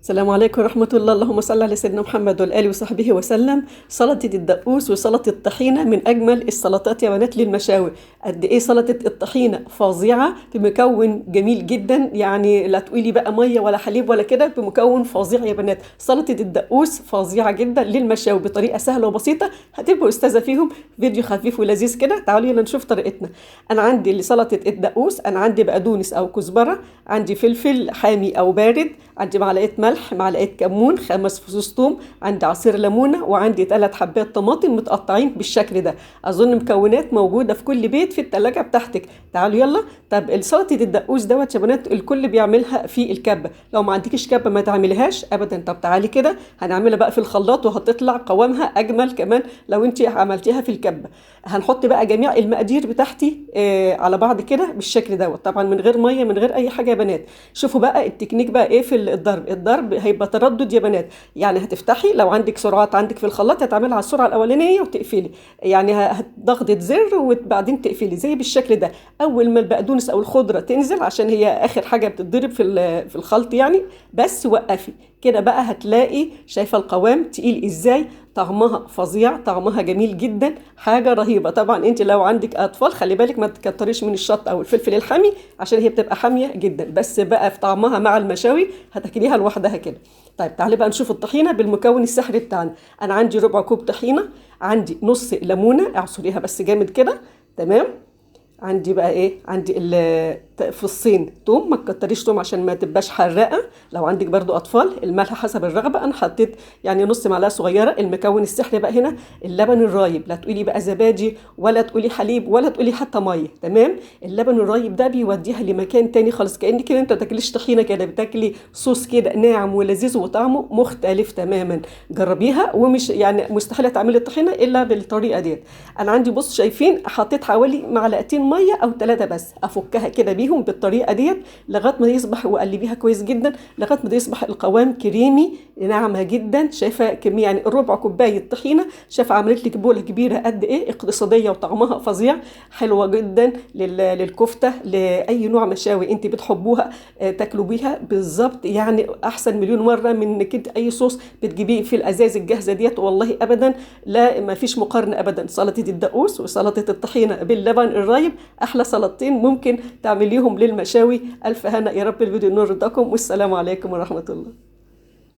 السلام عليكم ورحمة الله. اللهم صل على سيدنا محمد والآل وصحبه وسلم. سلطة الدقوس وسلطة الطحينة من أجمل السلطات يا بنات للمشاوي. قد إيه سلطة الطحينة فظيعة، بمكون جميل جدا، يعني لا تقولي بقى مية ولا حليب ولا كده، بمكون فظيع يا بنات. سلطة الدقوس فظيعة جدا للمشاوي بطريقة سهلة وبسيطة، هتبقوا أستاذة فيهم. فيديو خفيف ولذيذ كده، تعالوا يلا نشوف طريقتنا. أنا عندي لسلطة الدقوس، أنا عندي بقدونس أو كزبرة، عندي فلفل حامي أو بارد، عندي معلقة ملح، معلقة كمون، 5 فصوص ثوم، عندي عصير ليمونة، وعندي 3 حبات طماطم متقطعين بالشكل ده. أظن مكونات موجودة في كل بيت في التلاجة بتاعتك. تعالوا يلا. طب السلطة الدقوس دوت يا بنات الكل بيعملها في الكبة، لو ما عندكيش كبة ما تعمليهاش أبدا. طب تعالي كده هنعملها بقى في الخلاط وهتطلع قوامها أجمل كمان لو انت عملتيها في الكبة. هنحط بقى جميع المقادير بتاعتي على بعض كده بالشكل دوت، طبعا من غير مية من غير أي حاجة يا بنات. شوفوا بقى التكنيك بقى ايه في الضرب. الضرب هيبقى تردد يا بنات، يعني هتفتحي لو عندك سرعات عندك في الخلاط هتعملها على السرعة الاولانية وتقفلي، يعني هتضغطي زر وبعدين تقفلي زي بالشكل ده. اول ما البقدونس او الخضرة تنزل، عشان هي اخر حاجة بتتضرب في الخلط يعني، بس وقفي كده بقى. هتلاقي شايفه القوام تقيل ازاي، طعمها فظيع، طعمها جميل جدا، حاجة رهيبة. طبعا انت لو عندك اطفال خلي بالك ما تكتريش من الشطه او الفلفل الحامي عشان هي بتبقى حامية جدا، بس بقى في طعمها مع المشاوي هتاكليها لوحدها كده. طيب تعالي بقى نشوف الطحينه بالمكون السحري بتاعنا. انا عندي ربع كوب طحينه، عندي نص ليمونه اعصريها بس جامد كده، تمام. عندي بقى ايه، عندي فصين توم، ما تكتريش توم عشان ما تبقاش حراقه. لو عندك برضو اطفال، الملح حسب الرغبة، انا حطيت يعني نص معلقه صغيرة. المكون السحري بقى هنا اللبن الرايب، لا تقولي بقى زبادي ولا تقولي حليب ولا تقولي حتى مية، تمام. اللبن الرايب ده بيوديها لمكان تاني خالص، كأنك كده انت ما بتاكليش طحينه كده، بتاكلي صوص كده ناعم ولذيذ وطعمه مختلف تماما. جربيها، ومش يعني مستحيل تعملي الطحينه الا بالطريقة ديت. انا عندي بص شايفين حطيت حوالي معلقتين مية او 3 بس، افكها كده بيهم بالطريقة ديت لغاية ما يصبح، وقلبيها كويس جدا لغاية ما يصبح القوام كريمي ناعمة جدا. شايفه كمية يعني ربع كوباية طحينه، شايفه عملت لك بوله كبيرة قد ايه، اقتصادية وطعمها فظيع، حلوة جدا للكفته، لاي نوع مشاوي انت بتحبوها تاكلوا بيها بالظبط، يعني احسن مليون مرة من انك انت اي صوص بتجيبيه في الازاز الجاهزة ديت، والله ابدا لا، ما فيش مقارنة ابدا. سلطة الدقوس وسلطة الطحينه باللبن الرايب احلى سلطتين ممكن تعمليهم للمشاوي. الف هنا يا رب. الفيديو نور رضاكم، والسلام عليكم ورحمة الله.